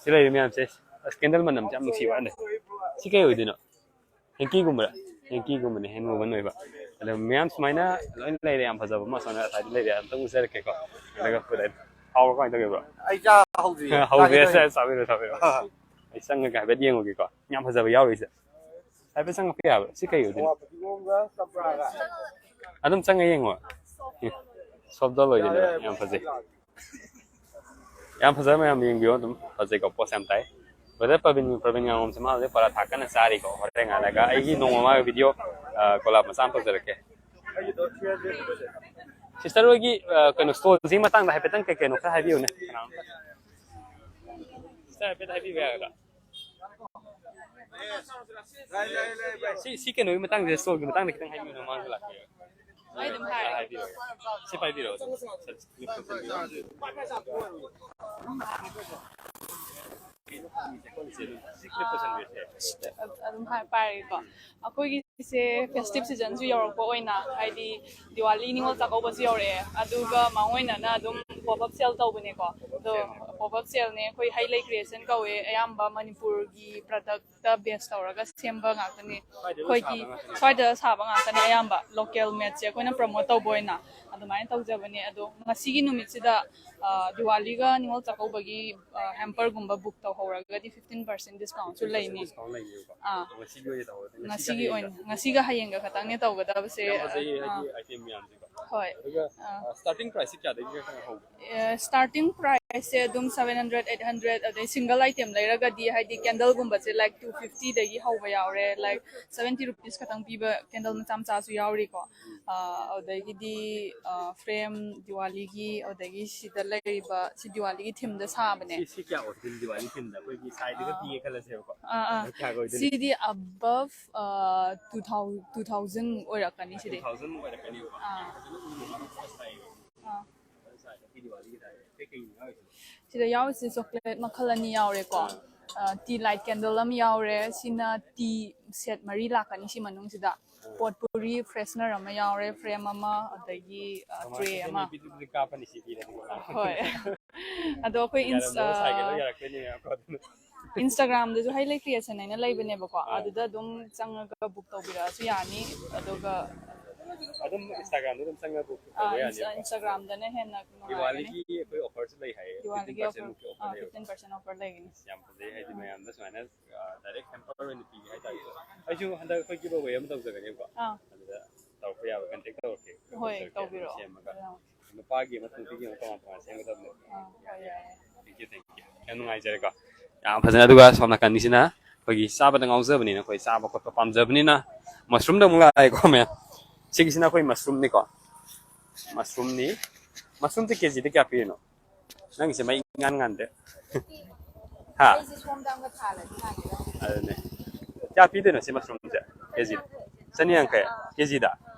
ꯁꯤ ꯂꯩꯔꯤꯕ ꯃꯌꯥꯝꯁꯦ, ꯑꯁ, ꯀꯦꯟꯗꯜ ꯃꯅꯝꯁꯦ ꯌꯥꯝ ꯅꯨꯡꯁꯤꯕ ꯋꯥꯅꯦ꯫ ꯁꯤ ꯀꯩ ꯑꯣꯏꯗꯣꯏꯅꯣ? ꯍꯦꯡꯀꯤꯒꯨꯝꯕꯔꯥ? ꯍꯦꯡꯀꯤꯒꯨꯝꯕꯅꯦ, ꯍꯦꯟ ꯋꯨꯕꯟ ꯑꯣꯏꯕ꯫ ꯑꯗꯣ ꯃꯌꯥꯝ ꯁꯨꯃꯥꯏꯅ ꯂꯣꯏ ꯂꯩꯔꯦ, ꯌꯥꯝ ꯐꯖꯕ ꯑꯃ ꯑꯁꯣꯝꯗ ꯁꯥꯏꯗ ꯂꯩꯔꯦ, ꯑꯝꯇꯪ ꯎꯖꯔꯛꯀꯦꯀꯣ꯫ ꯑꯗꯨꯒ ꯄꯨꯔꯛꯑꯦ꯫ ꯍꯥꯎꯕ꯭ꯔꯥ, ꯀꯃꯥꯏꯅ ꯇꯧꯒꯦ, ꯕ꯭ꯔꯣ? ꯑꯩ ꯆꯥ ꯍꯧꯗ꯭ꯔꯤꯌꯦ꯫ ꯍꯧꯗ꯭ꯔꯦ, ꯆꯥꯒꯦ ꯇꯧꯔꯤ꯫ ꯆꯥ-, ꯆꯥꯕꯤꯔꯣ, ꯆꯥꯕꯤꯔꯣ꯫ ꯑꯥ꯫ ꯑꯩ ꯆꯪꯉꯒ ꯍꯥꯏꯐꯦꯠ ꯌꯦꯡꯉꯨꯒꯦꯀꯣ꯫ ꯌꯥꯝ ꯐꯖꯕ ꯌꯥꯎꯔꯤꯁꯦ꯫ ꯍꯥꯏꯐꯦꯠ ꯆꯪꯉꯛꯄ ꯌꯥꯕ꯭ꯔꯥ? ꯁꯤ ꯀꯩ ꯑꯣꯏꯗꯣꯏꯅꯣ? ꯑꯋꯥ ꯐꯗꯤꯒꯣꯝꯒ ꯆꯝꯄ꯭ꯔꯥꯒ꯫ ꯑꯗꯨꯝ ꯆꯪꯉ ꯌꯦꯡꯉꯣ꯫ ꯑꯦ, soft doll ꯑꯣꯏꯗꯣꯏꯅꯦ꯫ ꯌꯥꯔꯦ, ꯌꯥꯔꯦ꯫ ꯌꯥꯝ ꯐꯖꯩ꯫ ꯌꯥꯝ ꯐꯖꯕ ꯃꯌꯥꯝ ꯌꯦꯡꯕꯤꯌꯣ, ꯑꯗꯨꯝ ꯐꯖꯩꯀꯣ, ꯄꯣꯠꯁꯦ ꯌꯥꯝ ꯇꯥꯏ꯫ ꯕ꯭ꯔꯗꯔ ꯄ꯭ꯔꯕꯤꯟ, ꯄ꯭ꯔꯕꯤꯟ ꯉꯥꯉꯣꯝꯁꯦ ꯃꯥ ꯍꯧꯖꯤꯛ ꯄꯔꯥꯊꯥ ꯀꯟꯅ ꯆꯥꯔꯤꯀꯣ꯫ ꯍꯣꯔꯦꯟ ꯉꯥꯏꯍꯥꯛ ꯂꯩꯔꯒ ꯑꯩꯒꯤ ꯅꯣꯡꯃ ꯃꯥꯒꯤ ꯚꯤꯗꯤꯑꯣ ꯀꯣꯂꯥꯞ ꯃꯆꯥ ꯑꯃ ꯇꯧꯖꯔꯛꯀꯦ꯫ ꯁꯤꯁꯇꯔ ꯍꯣꯏꯒꯤ ꯑ, ꯀꯩꯅꯣ ꯁ꯭ꯇꯣꯜꯁꯤꯒꯤ ꯃꯇꯥꯡꯗ ꯍꯥꯏꯐꯦꯠꯇꯪ ꯀꯩ ꯀꯩꯅꯣ ꯈꯔ ꯍꯥꯏꯕꯤꯌꯨꯅꯦ꯫ ꯁꯤꯁꯇꯔ ꯍꯥꯏꯐꯦꯠ ꯍꯥꯏꯕꯤꯕ ꯌꯥꯒꯗ꯭ꯔꯥ? ꯁꯤ, ꯁꯤ ꯀꯩꯅꯣꯒꯤ ꯃꯇꯥꯡꯁꯤꯗ, ꯁ꯭ꯇꯣꯜꯒꯤ ꯃꯇꯥꯡꯗ ꯈꯤꯇꯪ ꯍꯥꯏꯕꯤꯌꯨꯅꯦ, ꯃꯥꯡꯗ ꯂꯥꯛꯄꯤꯔꯒ꯫ ꯑꯩ ꯑꯗꯨꯝ ꯍꯥꯏꯔꯒꯦ꯫ ꯍꯥꯏꯕꯤꯔꯛꯑꯣ꯫ ꯁꯤ ꯄꯥꯏꯕꯤꯔꯛꯑꯣ꯫ ꯑꯗꯨꯝ ꯍꯥꯏ ꯄꯥꯏꯔꯒꯦꯀꯣ꯫ ꯑꯩꯈꯣꯏꯒꯤꯁꯦ ꯐꯦꯁꯇꯤꯚ ꯁꯤꯖꯟꯁꯨ ꯌꯧꯔꯛꯄ ꯑꯣꯏꯅ, ꯍꯥꯏꯗꯤ ꯗꯤꯋꯥꯂꯤ, ꯅꯤꯉꯣꯜ ꯆꯥꯛꯀꯧꯕꯁꯨ ꯌꯧꯔꯛꯑꯦ, ꯑꯗꯨꯒ ꯃꯥꯡꯑꯣꯏꯅꯅ ꯑꯗꯨꯝ ꯄꯣꯞ ꯑꯞ ꯁꯦꯜ ꯇꯧꯕꯅꯦꯀꯣ꯫ ꯑꯗꯣ ꯄꯣꯞ ꯑꯞ ꯁꯦꯜꯅꯦ, ꯑꯩꯈꯣꯏ ꯍꯩꯂꯩ ꯀ꯭ꯔꯤꯌꯦꯁꯟ ꯀꯧꯋꯦ, ꯑꯌꯥꯝꯕ ꯃꯅꯤꯄꯨꯔꯒꯤ ꯄ꯭ꯔꯗꯛꯇ ꯕꯦꯁ ꯇꯧꯔꯒ ꯁꯦꯝꯕ ꯉꯥꯛꯇꯅꯤ꯫ ꯑꯩꯈꯣꯏꯒꯤ ꯁ꯭ꯋꯥꯏꯗ ꯁꯥꯕ ꯉꯥꯛꯇꯅꯦ ꯑꯌꯥꯝꯕ, ꯂꯣꯀꯦꯜ ꯃꯦꯗꯁꯦ ꯑꯩꯈꯣꯏꯅ ꯄ꯭ꯔꯃꯣꯠ ꯇꯧꯕ ꯑꯣꯏꯅ ꯑꯗꯨꯃꯥꯏꯅ ꯇꯧꯖꯕꯅꯦ꯫ ꯑꯗꯣ ꯉꯁꯤꯒꯤ ꯅꯨꯃꯤꯠꯁꯤꯗ, ꯑ, ꯗꯤꯋꯥꯂꯤꯒ ꯅꯤꯉꯣꯜ ꯆꯥꯛꯀꯧꯕꯒꯤ, ꯑ, ꯍꯦꯝꯄꯔꯒꯨꯝꯕ ꯕꯨꯛ ꯇꯧꯍꯧꯔꯒꯗꯤ ꯐꯤꯐꯇꯤꯟ ꯄꯥꯔꯁꯦꯟ ꯗꯤꯁꯀꯥꯎꯟꯁꯨ ꯂꯩꯅꯤ꯫ ꯗꯤꯁꯀꯥꯎꯟ ꯂꯩꯅꯦꯕꯀꯣ꯫ ꯑꯥ꯫ ꯉꯁꯤꯒꯤ ꯑꯣꯏꯅ ꯇꯧꯔꯗꯤ, ꯉꯁꯤꯒꯤ ꯉꯁꯤꯒ ꯑꯣꯏꯅ, ꯍꯌꯦꯡꯒ꯫ ꯉꯁꯤꯒ ꯍꯌꯦꯡꯒ ꯈꯛꯇꯪꯅꯦ ꯇꯧꯒꯗꯕꯁꯦ꯫ ꯌꯥꯝ ꯐꯖꯩꯌꯦ, ꯍꯥꯏꯗꯤ, ꯑꯥ꯫ ꯑꯥꯏꯇꯦꯝ ꯃꯌꯥꯝꯁꯦꯀꯣ꯫ ꯍꯣꯏ꯫ ꯑꯗꯨꯒ, ꯑꯥ꯫ ꯑ, ꯁ꯭ꯇꯥꯔꯇꯤꯡ ꯄ꯭ꯔꯥꯏꯁꯁꯦ ꯀꯌꯥꯗꯒꯤ ꯈꯔ ꯍꯧꯒꯦ? ꯑꯦ, ꯁ꯭ꯇꯥꯔꯇꯤꯡ ꯄ꯭ꯔꯥꯏꯁꯁꯦ ꯑꯗꯨꯝ ꯁꯚꯦꯟ ꯍꯟꯗ꯭ꯔꯦꯗ, ꯑꯩꯠ ꯍꯟꯗ꯭ꯔꯦꯗ, ꯑꯗꯩ ꯁꯤꯡꯒꯜ ꯑꯥꯏꯇꯦꯝ ꯂꯩꯔꯒꯗꯤ, ꯍꯥꯏꯗꯤ, ꯀꯦꯟꯗꯜꯒꯨꯝꯕꯁꯦ, ꯂꯥꯏꯛ, ꯇꯨ ꯐꯤꯐꯇꯤꯗꯒꯤ ꯍꯧꯕ ꯌꯥꯎꯔꯦ, ꯂꯥꯏꯛ, ꯁꯚꯦꯟꯇꯤ ꯔꯨꯄꯤꯁ ꯈꯛꯇꯪ ꯄꯤꯕ ꯀꯦꯟꯗꯜ ꯃꯆꯥ ꯃꯆꯥꯁꯨ ꯌꯥꯎꯔꯤꯀꯣ꯫ ꯑ, ꯑꯗꯨꯗꯒꯤꯗꯤ, ꯑ, ꯐ꯭ꯔꯦꯝ ꯗꯤꯋꯥꯂꯤꯒꯤ, ꯑꯗꯨꯗꯒꯤ ꯁꯤꯗ ꯂꯩꯔꯤꯕ, ꯁꯤ ꯗꯤꯋꯥꯂꯤꯒꯤ ꯊꯤꯝꯗ ꯁꯥꯕꯅꯦ꯫ ꯁꯤ, ꯁꯤ ꯀꯌꯥ ꯑꯣꯏꯗꯣꯏꯅꯣ ꯗꯤꯋꯥꯂꯤ ꯊꯤꯝꯗ? ꯑꯩꯈꯣꯏꯒꯤ ꯁꯥꯏꯗꯒ ꯑꯥ꯫ ꯄꯤꯒꯦ ꯈꯜꯂꯁꯦꯕꯀꯣ꯫ ꯑꯥ, ꯑꯥ꯫ ꯑꯗ ꯀꯌꯥꯒ ꯑꯣꯏꯗꯣꯏꯅꯣ? ꯁꯤꯗꯤ ꯑꯕꯞ, ꯑ, ꯇꯨ ꯊꯥꯎ-, ꯇꯨ ꯊꯥꯎꯖꯟ ꯑꯣꯏꯔꯛꯀꯅꯤ ꯁꯤꯗꯤ꯫ Two thousand ꯑꯣꯏꯔꯛꯀꯅꯦꯕꯀꯣ꯫ ꯑꯥ꯫ ꯐꯖꯅ ꯎꯅ ꯁꯥꯏꯌꯦ꯫ ꯑꯥ꯫ ꯐꯖꯅ ꯁꯥꯏꯌꯦ꯫ ꯍꯦꯄꯤ ꯗꯤꯋꯥꯂꯤꯒꯤ ꯇꯥꯏꯞꯇ꯫ ꯀꯩꯀꯩꯅꯣ ꯌꯥꯎꯔꯤꯁꯦ? ꯁꯤꯗ ꯌꯥꯎꯔꯤꯁꯦ ꯆꯣꯀ꯭ꯂꯦꯠ ꯃꯈꯜ ꯑꯅꯤ ꯌꯥꯎꯔꯦꯀꯣ꯫ ꯑꯥ꯫ ꯑ, ꯇꯤ ꯂꯥꯏꯠ ꯀꯦꯟꯗꯜ ꯑꯃ ꯌꯥꯎꯔꯦ꯫ ꯁꯤꯅ ꯇꯤ ꯁꯦꯠ ꯃꯔꯤ ꯂꯥꯛꯀꯅꯤ ꯁꯤ ꯃꯅꯨꯡꯁꯤꯗ꯫ ꯑꯥ꯫ ꯄꯣꯠ ꯄꯨꯔꯤ ꯐ꯭ꯔꯦꯁꯅꯔ ꯑꯃ ꯌꯥꯎꯔꯦ, ꯐ꯭ꯔꯦꯝ ꯑꯃ, ꯑꯗꯒꯤ, ꯑ, ꯇ꯭ꯔꯦ ꯑꯃ꯫ ꯅꯨꯄꯤꯗꯨꯗꯤ ꯀꯥꯞꯄꯅꯤ ꯁꯤꯗꯤ꯫ ꯍꯣꯏ꯫ ꯑꯗꯣ ꯑꯩꯈꯣꯏ ꯏꯟꯁ-, ꯌꯥꯔꯝꯗꯕ ꯁꯥꯏꯀꯜꯗꯣ ꯑ, ꯌꯥꯔꯛꯇꯣꯏꯅꯦ ꯃꯌꯥꯝ ꯀꯣ ꯑꯗꯨꯅ꯫ ꯏꯟꯁꯇꯥꯒ꯭ꯔꯥꯝꯗꯁꯨ ꯍꯩꯂꯩ ꯀ꯭ꯔꯤꯌꯦꯁꯟ ꯍꯥꯏꯅ ꯂꯩꯕꯅꯦꯕꯀꯣ, ꯑꯥ꯫ ꯑꯗꯨꯗ ꯑꯗꯨꯝ ꯆꯪꯉꯒ ꯕꯨꯛ ꯇꯧꯕꯤꯔꯛꯑꯁꯨ ꯌꯥꯅꯤ꯫ ꯑꯗꯨꯒ ꯑꯗꯨꯝ ꯏꯟꯁꯇꯥꯒ꯭ꯔꯥꯝꯗ ꯑꯗꯨꯝ ꯆꯪꯉꯒ ꯕꯨꯛ ꯇꯧꯕ ꯑꯥ, ꯌꯥꯅꯤꯀꯣ? ꯏꯟꯁꯇꯥ-, ꯏꯟꯁꯇꯥꯒ꯭ꯔꯥꯝꯗꯅ ꯍꯦꯟꯅ ꯅꯨꯡꯉꯥꯏꯒꯅꯤ꯫ ꯗꯤꯋꯥꯂꯤꯒꯤ ꯑꯩꯈꯣꯏ ꯑꯣꯐꯔꯁꯨ ꯂꯩ ꯍꯥꯏꯌꯦ, ꯗꯤꯋꯥꯂꯤꯒꯤ ꯐꯤꯐꯇꯤꯟ ꯄꯥꯔꯁꯦꯟ ꯑꯣꯐꯔ, ꯃꯨꯛꯀꯤ ꯑꯣꯐꯔ ꯑꯥ, ꯂꯩꯌꯦꯕ꯫ ꯐꯤꯐꯇꯤꯟ ꯄꯥꯔꯁꯦꯟ ꯑꯣꯐꯔ ꯂꯩꯒꯅꯤ꯫ ꯌꯥꯝ ꯐꯖꯩ, ꯍꯥꯏꯗꯤ ꯃꯌꯥꯝꯗ ꯁꯨꯃꯥꯏꯅ, ꯑꯥ, ꯗꯥꯏꯔꯦꯛ ꯍꯦꯝꯄꯔ ꯑꯣꯏꯅ ꯄꯤꯒꯦ ꯍꯥꯏꯇꯥꯔꯦꯀꯣ꯫ ꯑꯩꯁꯨ ꯍꯟꯗꯛ ꯑꯩꯈꯣꯏ ꯒꯤꯚ ꯑꯋꯦ ꯑꯃ ꯇꯧꯖꯒꯅꯦꯕꯀꯣ꯫ ꯑꯥ꯫ ꯑꯗꯨꯗ ꯇꯧꯔꯛꯄ ꯌꯥꯕ ꯀꯟꯇꯦꯛ ꯇꯧꯔꯛꯀꯦ꯫ ꯍꯣꯏ, ꯇꯧꯖꯔꯛꯀꯦ, ꯑꯗꯨꯝ ꯇꯧꯕꯤꯔꯛꯑꯣ꯫ ꯁꯦꯝꯃꯒ꯫ ꯑꯥ꯫ ꯅꯨꯄꯥꯒꯤ ꯑꯃ ꯅꯨꯄꯤꯒꯤ ꯑꯃ ꯇꯣꯉꯥꯟ ꯇꯣꯉꯥꯟ ꯁꯦꯝꯒꯗꯕꯅꯦ꯫ ꯑꯥ, ꯍꯣꯏ, ꯌꯥꯏ, ꯌꯥꯏ꯫ Thank you, thank you꯫ ꯌꯥꯝ ꯅꯨꯡꯉꯥꯏꯖꯔꯦꯀꯣ꯫ ꯌꯥꯝ ꯐꯖꯅ꯫ ꯑꯗꯨꯒ ꯁꯣꯝ ꯅꯥꯀꯟꯒꯤꯁꯤꯅ ꯑꯩꯈꯣꯏꯒꯤ ꯆꯥꯕꯗ ꯉꯥꯎꯖꯕꯅꯤꯅ, ꯑꯩꯈꯣꯏ ꯆꯥꯕ ꯈꯣꯠꯄ ꯄꯥꯝꯖꯕꯅꯤꯅ mushroomꯗ ꯑꯃꯨꯛ ꯂꯥꯛꯑꯦꯀꯣ ꯃꯌꯥꯝ꯫ ꯁꯤꯒꯤꯁꯤꯅ ꯑꯩꯈꯣꯏ mushroomꯅꯤꯀꯣ꯫ Mushroomꯅꯤ꯫ Mushroomꯁꯦ KGꯗ ꯀꯌꯥ ꯄꯤꯔꯤꯅꯣ? ꯅꯪꯒꯤꯁꯦ ꯃꯩ ꯏꯉꯥꯟ ꯉꯥꯟꯗꯦ꯫ ꯍꯥ? ꯑꯩꯁꯦ ꯁꯣꯝꯗ ꯑꯃꯒ ꯊꯥꯜꯂꯗꯤ ꯉꯥꯟꯒꯗꯕꯅꯤ꯫ ꯑꯗꯨꯅꯦ꯫ ꯀꯌꯥ ꯄꯤꯗꯣꯏꯅꯣ ꯁꯤ mushroomꯁꯦ? KG? ꯆꯅꯤ ꯌꯥꯡꯈꯩ? KGꯗ?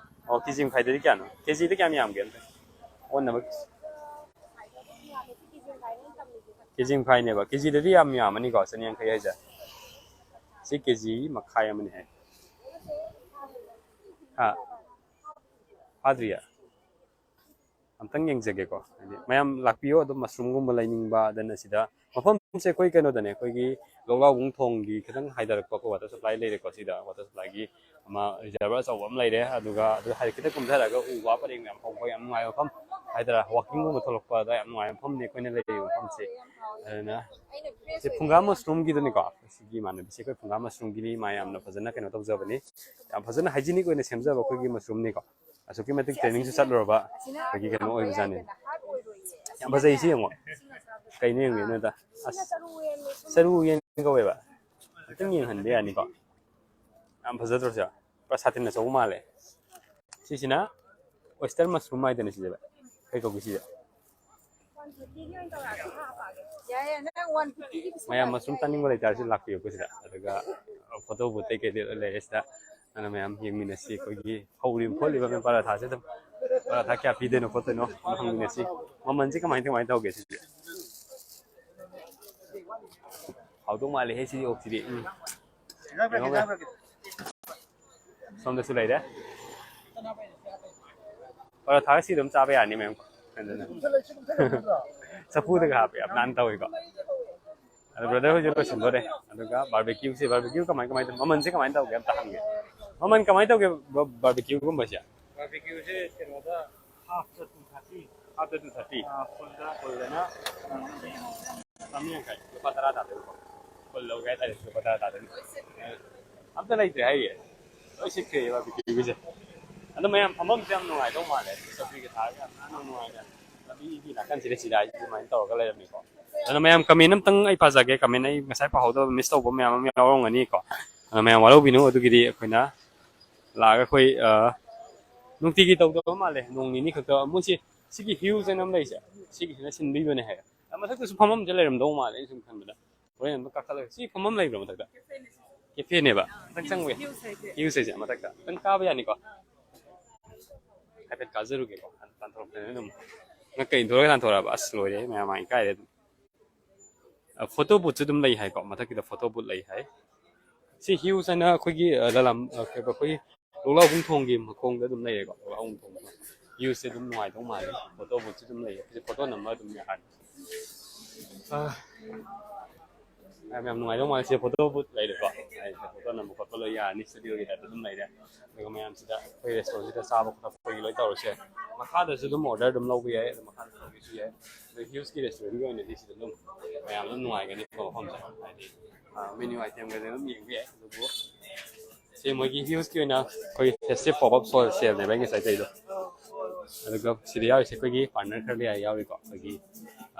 ꯑꯣ, KG ꯃꯈꯥꯏꯗꯗꯤ ꯀꯌꯥꯅꯣ? KGꯗ ꯀꯌꯥꯝ ꯌꯥꯝꯒꯦ ꯑꯝꯇ? ꯑꯣꯟꯅꯕ꯫ KG ꯃꯈꯥꯏꯅꯦꯕ꯫ KGꯗꯗꯤ ꯌꯥꯝ ꯌꯥꯝꯃꯅꯤꯀꯣ, ꯆꯅꯤ ꯌꯥꯡꯈꯩ ꯍꯥꯏꯁꯦ꯫ ꯁꯤ KG ꯃꯈꯥꯏ ꯑꯃꯅꯤ ꯍꯥꯏ꯫ ꯍꯥ? ꯐꯥꯗ꯭ꯔꯤꯌꯦ? ꯑꯝꯇꯪ ꯌꯦꯡꯖꯒꯦꯀꯣ꯫ ꯍꯥꯏꯗꯤ ꯃꯌꯥꯝ ꯂꯥꯛꯄꯤꯌꯣ, ꯑꯗꯨꯝ mushroomꯒꯨꯝꯕ ꯂꯩꯅꯤꯡꯕ, then ꯑꯁꯤꯗ ꯃꯐꯝꯁꯦ ꯑꯩꯈꯣꯏ ꯀꯩꯅꯣꯗꯅꯦ, ꯑꯩꯈꯣꯏꯒꯤ ꯂꯧꯒꯥꯎꯕꯨꯡ ꯊꯣꯡꯒꯤ ꯈꯤꯇꯪ ꯍꯥꯏꯊꯔꯛꯄꯀꯣ, water supply ꯂꯩꯔꯦꯀꯣ ꯁꯤꯗ, water supplyꯒꯤ ꯑꯃ reservoir ꯑꯆꯧꯕ ꯑꯃ ꯂꯩꯔꯦ, ꯑꯗꯨꯒ ꯑꯗꯨ ꯍꯥꯏꯗꯤ ꯈꯤꯇꯪ ꯀꯨꯝꯊꯔꯒ ꯎ ꯋꯥ ꯄꯔꯦꯡ ꯃꯌꯥꯝ ꯍꯧꯕ ꯌꯥꯝ ꯅꯨꯡꯉꯥꯏꯕ ꯃꯐꯝ ꯍꯥꯏꯇꯥꯔꯦ, walkingꯒꯨꯝꯕ ꯊꯣꯛꯂꯛꯄꯗ ꯌꯥꯝ ꯅꯨꯡꯉꯥꯏꯕ ꯃꯐꯝꯅꯤ ꯑꯩꯈꯣꯏꯅ ꯂꯩꯔꯤꯕ ꯃꯐꯝꯁꯦ꯫ ꯑꯗꯨꯅ ꯁꯤ ꯐꯨꯡꯒꯥ mushroomꯒꯤꯗꯨꯅꯤꯀꯣ, ꯁꯤꯒꯤ ꯏꯃꯥꯟꯅꯕꯤꯁꯦ ꯑꯩꯈꯣꯏ ꯐꯨꯡꯒꯥ mushroomꯒꯤꯅꯤ, ꯃꯥ ꯌꯥꯝꯅ ꯐꯖꯅ ꯀꯩꯅꯣ ꯇꯧꯖꯕꯅꯤ, ꯌꯥꯝ ꯐꯖꯅ hygienic ꯑꯣꯏꯅ ꯁꯦꯝꯖꯕ ꯑꯩꯈꯣꯏꯒꯤ mushroomꯅꯤꯀꯣ꯫ ꯑꯁꯨꯛꯀꯤ ꯃꯇꯤꯛ trainingꯁꯨ ꯆꯠꯂꯨꯔꯕ ꯑꯩꯈꯣꯏꯒꯤ ꯀꯩꯅꯣ ꯑꯣꯏꯕꯖꯥꯠꯅꯤ꯫ ꯌꯥꯝ ꯐꯖꯩ, ꯁꯤ ꯌꯦꯡꯉꯣ꯫ ꯀꯩꯅꯣ ꯌꯦꯡꯕꯤꯌꯨꯅꯦ ꯑꯗ꯫ ꯑꯁ, ꯆꯔꯨ ꯌꯦꯟ ꯀꯧꯋꯦꯕ꯫ ꯑꯝꯇꯪ ꯌꯦꯡꯍꯟꯕ ꯌꯥꯅꯤꯀꯣ? ꯌꯥꯝ ꯐꯖꯗ꯭ꯔꯣ ꯁꯤꯕꯣ? ꯄꯨꯔꯥ ꯁꯥꯇꯤꯟ ꯑꯆꯧꯕ ꯃꯥꯜꯂꯦ꯫ ꯁꯤꯁꯤꯅ oyster mushroom ꯍꯥꯏꯗꯅ ꯁꯤꯁꯦ ꯚꯥꯏ꯫ ꯀꯩ ꯀꯧꯒꯦ ꯁꯤꯁꯦ? ꯌꯥꯏꯌꯦ, ꯅꯪ one fiftyꯒꯤ ꯄꯤꯁ ꯃꯌꯥꯝ ꯃꯌꯥꯝ mushroom ꯆꯥꯅꯤꯡꯕ ꯂꯩꯇꯥꯔꯁꯨ ꯂꯥꯛꯄꯤꯌꯨꯀꯣ ꯁꯤꯗ꯫ ꯑꯗꯨꯒ photo booth ꯀꯩꯀꯩꯗꯤ ꯂꯣꯏ ꯂꯩꯔꯦ ꯁꯤꯗ꯫ ꯑꯗꯨꯅ ꯃꯌꯥꯝ ꯌꯦꯡꯃꯤꯟꯅꯁꯤ꯫ ꯑꯩꯈꯣꯏꯒꯤ ꯍꯧꯔꯤꯕ ꯈꯣꯠꯂꯤꯕ ꯃꯌꯥꯝ ꯄꯔꯥꯊꯥꯁꯦ ꯑꯗꯨꯝ, ꯄꯔꯥꯊꯥ ꯀꯌꯥ ꯄꯤꯗꯣꯏꯅꯣ ꯈꯣꯠꯇꯣꯏꯅꯣ ꯑꯗꯨꯝ ꯍꯪꯃꯤꯟꯅꯁꯤ꯫ ꯃꯃꯜꯁꯦ ꯀꯃꯥꯏ ꯀꯃꯥꯏꯅ ꯇꯧꯒꯦ ꯁꯤꯗꯤ? ꯍꯥꯎꯗꯧ ꯃꯥꯜꯂꯦꯍꯦ ꯁꯤꯗꯤ, ꯑꯣꯛꯁꯤꯗꯤ꯫ ꯎꯝ꯫ ꯌꯦꯡꯉꯣ ꯚꯥꯏ꯫ ꯁꯣꯝꯗꯁꯨ ꯂꯩꯔꯦ꯫ ꯄꯔꯥꯊꯥꯒ ꯁꯤ ꯑꯗꯨꯝ ꯆꯥꯕ ꯌꯥꯅꯤ ꯃꯌꯥꯝ꯫ ꯑꯗꯨꯅ ꯆꯐꯨꯗꯒ ꯍꯥꯞꯄꯦ, ꯌꯥꯝ ꯅꯥꯟꯅ ꯇꯧꯋꯤꯀꯣ꯫ ꯑꯗꯣ brother ꯍꯣꯏꯁꯨ ꯂꯣꯏꯁꯤꯟꯗꯣꯔꯦ꯫ ꯑꯗꯨꯒ barbecueꯁꯦ, barbecue ꯀꯃꯥꯏ ꯀꯃꯥꯏꯅ ꯇꯧ-, ꯃꯃꯜꯁꯦ ꯀꯃꯥꯏꯅ ꯇꯧꯒꯦ ꯑꯝꯇ ꯍꯪꯒꯦ꯫ ꯃꯃꯜ ꯀꯃꯥꯏꯅ ꯇꯧꯒꯦ bro, barbecueꯒꯨꯝꯕꯁꯦ? Barbecueꯁꯦ ꯀꯩꯅꯣꯗ halfꯇ two thirty꯫ Halfꯇ two thirty꯫ ꯑꯥ, fullꯗ꯫ Fullꯗꯅ ꯆꯥꯝꯃꯔꯤ ꯌꯥꯡꯈꯩ, ꯂꯨꯄꯥ ꯇꯔꯥ ꯇꯥꯗꯣꯏꯕꯀꯣ꯫ Full ꯂꯧꯒꯦ ꯍꯥꯏꯇꯥꯔꯦ, ꯂꯨꯄꯥ ꯇꯔꯥ ꯇꯥꯗꯣꯏꯅꯤ꯫ ꯑꯝꯇ ꯂꯩꯇ꯭ꯔꯦ ꯍꯥꯏꯔꯤꯌꯦ꯫ ꯂꯣꯏ ꯁꯤꯠꯈ꯭ꯔꯦ barbecueꯒꯤꯁꯦ꯫ ꯑꯗꯣ ꯃꯌꯥꯝ ꯐꯝꯐꯝꯁꯦ ꯌꯥꯝ ꯅꯨꯡꯉꯥꯏꯗꯧ ꯃꯥꯜꯂꯦ꯫ ꯆꯧꯀ꯭ꯔꯤꯒ ꯊꯥꯔꯒ ꯌꯥꯝ ꯅꯥꯟꯅ ꯅꯨꯡꯉꯥꯏꯅ ꯂꯝꯕꯤꯒꯤ ꯅꯥꯀꯟꯁꯤꯗ ꯁꯤꯗ ꯑꯗꯨꯃꯥꯏꯅ ꯇꯧꯔꯒ ꯂꯩꯔꯝꯃꯦꯀꯣ꯫ ꯑꯗꯨꯅ ꯃꯌꯥꯝ comment ꯑꯝꯇꯪ ꯑꯩ ꯄꯥꯖꯒꯦ꯫ Comment ꯑꯩ ꯉꯁꯥꯏ ꯄꯥꯍꯧꯗꯕ, miss ꯇꯧꯕ ꯃꯌꯥꯝ ꯑꯃ ꯌꯥꯎꯔꯝꯒꯅꯤꯀꯣ꯫ ꯑꯗꯨꯅ ꯃꯌꯥꯝ ꯋꯥꯔꯧꯕꯤꯅꯨ꯫ ꯑꯗꯨꯒꯤꯗꯤ ꯑꯩꯈꯣꯏꯅ ꯂꯥꯛꯑꯒ ꯑꯩꯈꯣꯏ, ꯑ, ꯅꯨꯡꯇꯤꯒꯤ ꯇꯧꯗꯕ ꯃꯥꯜꯂꯦ, ꯅꯣꯡ ꯅꯤꯅꯤ ꯈꯛꯇ꯫ ꯃꯣꯏꯁꯤ, ꯁꯤꯒꯤ Hues ꯍꯥꯏꯅ ꯑꯃ ꯂꯩꯁꯦ, ꯁꯤꯒꯤꯁꯤꯅ ꯁꯤꯟꯕꯤꯕꯅꯦ ꯍꯥꯏꯌꯦ꯫ ꯑ, ꯃꯊꯛꯇꯁꯨ ꯐꯝꯐꯝꯁꯦ ꯂꯩꯔꯝꯗꯧ ꯃꯥꯜꯂꯦ, ꯑꯩꯅ ꯁꯨꯝ ꯈꯟꯕꯗ꯫ ꯍꯣꯔꯦꯟ ꯑꯃꯨꯛ ꯀꯥꯈꯠꯂꯒ, ꯁꯤ ꯐꯝꯐꯝ ꯂꯩꯕ꯭ꯔꯣ ꯃꯊꯛꯇ? Cafeꯅꯦꯕ꯫ ꯃꯊꯛ ꯆꯪꯕ ꯌꯥꯏ꯫ Hues ꯍꯥꯏꯁꯦ꯫ Hues ꯍꯥꯏꯁꯦ ꯃꯊꯛꯇ꯫ ꯈꯤꯇꯪ ꯀꯥꯕ ꯌꯥꯅꯤꯀꯣ? ꯍꯥꯏꯐꯦꯠ ꯀꯥꯖꯔꯨꯒꯦꯀꯣ꯫ ꯇꯥꯟꯊꯣꯔꯛꯄꯅꯤꯅ ꯑꯗꯨꯝ ꯉꯛꯀ ꯏꯟꯊꯣꯔꯒ ꯇꯥꯟꯊꯣꯔꯛꯑꯕ꯫ ꯑꯁ, ꯂꯣꯏꯔꯦ, ꯃꯌꯥꯝ ꯃꯥꯡ ꯏꯀꯥꯏꯔꯦ ꯑꯗꯨꯝ꯫ ꯑ, photo boothꯁꯨ ꯑꯗꯨꯝ ꯂꯩ ꯍꯥꯏꯀꯣ꯫ ꯃꯊꯛꯀꯤꯗ photo booth ꯂꯩ ꯍꯥꯏ꯫ ꯁꯤ Hues ꯍꯥꯏꯅ ꯑꯩꯈꯣꯏꯒꯤ, ꯑ, ꯂꯂꯝ-, ꯑ, ꯀꯩꯕ, ꯑꯩꯈꯣꯏꯒꯤ ꯂꯣꯛꯂꯥꯎꯕꯨꯡ ꯊꯣꯡꯒꯤ ꯃꯈꯣꯡꯗ ꯑꯗꯨꯝ ꯂꯩꯔꯦꯀꯣ꯫ ꯂꯣꯛꯂꯥꯎꯕꯨꯡ ꯊꯣꯡꯗ Huesꯁꯦ ꯑꯗꯨꯝ ꯅꯨꯡꯉꯥꯏꯗꯧ ꯃꯥꯜꯂꯦ꯫ Photo boothꯁꯨ ꯑꯗꯨꯝ ꯂꯩꯌꯦ꯫ ꯁꯤꯗ photo ꯅꯝꯕ ꯑꯗꯨꯝ ꯌꯥꯔꯅꯤ꯫ ꯑ, ꯌꯥꯝ, ꯌꯥꯝ ꯅꯨꯡꯉꯥꯏꯗꯧ ꯃꯥꯜꯂꯦ꯫ ꯁꯤꯗ photo booth ꯂꯩꯔꯦꯀꯣ꯫ ꯑꯩ photo ꯅꯝꯕ ꯈꯣꯠꯄ ꯂꯣꯏ ꯌꯥꯔꯅꯤ꯫ Studioꯒꯤ typeꯇ ꯑꯗꯨꯝ ꯂꯩꯔꯦ꯫ ꯑꯗꯨꯒ ꯃꯌꯥꯝꯁꯤꯗ ꯑꯩꯈꯣꯏ restaurantꯁꯤꯗ ꯆꯥꯕ ꯈꯣꯠꯄꯒꯤ ꯂꯣꯏ ꯇꯧꯔꯁꯦ꯫ ꯃꯈꯥꯗꯁꯨ ꯑꯗꯨꯝ order ꯑꯗꯨꯝ ꯂꯧꯕ ꯌꯥꯏ꯫ ꯑꯗꯨ ꯃꯈꯥꯗ ꯇꯧꯒꯦꯁꯨ ꯌꯥꯏ꯫ ꯑꯗꯣ Huesꯀꯤ restaurantꯒꯤ ꯑꯣꯏꯅꯗꯤ ꯁꯤꯗ ꯑꯗꯨꯝ ꯃꯌꯥꯝ ꯑꯗꯨꯝ ꯅꯨꯡꯉꯥꯏꯒꯅꯤꯀꯣ ꯃꯐꯝꯁꯦ꯫ ꯍꯥꯏꯗꯤ, ꯑ, menu itemꯒꯗꯤ ꯑꯗꯨꯝ ꯌꯦꯡꯕ ꯌꯥꯏ꯫ ꯑꯗꯨꯕꯨ ꯁꯤ ꯃꯣꯏꯒꯤ Huesꯀꯤ ꯑꯣꯏꯅ ꯑꯩꯈꯣꯏ festive pop-up store saleꯅꯦꯕ ꯑꯩ ꯉꯁꯥꯏ ꯇꯧꯔꯤꯗꯣ꯫ ꯑꯗꯨꯒ ꯁꯤꯗ ꯌꯥꯎꯔꯤꯁꯦ ꯑꯩꯈꯣꯏꯒꯤ partner ꯈꯔ ꯂꯩ ꯌꯥꯎꯔꯤꯀꯣ꯫ ꯑꯩꯈꯣꯏꯒꯤ,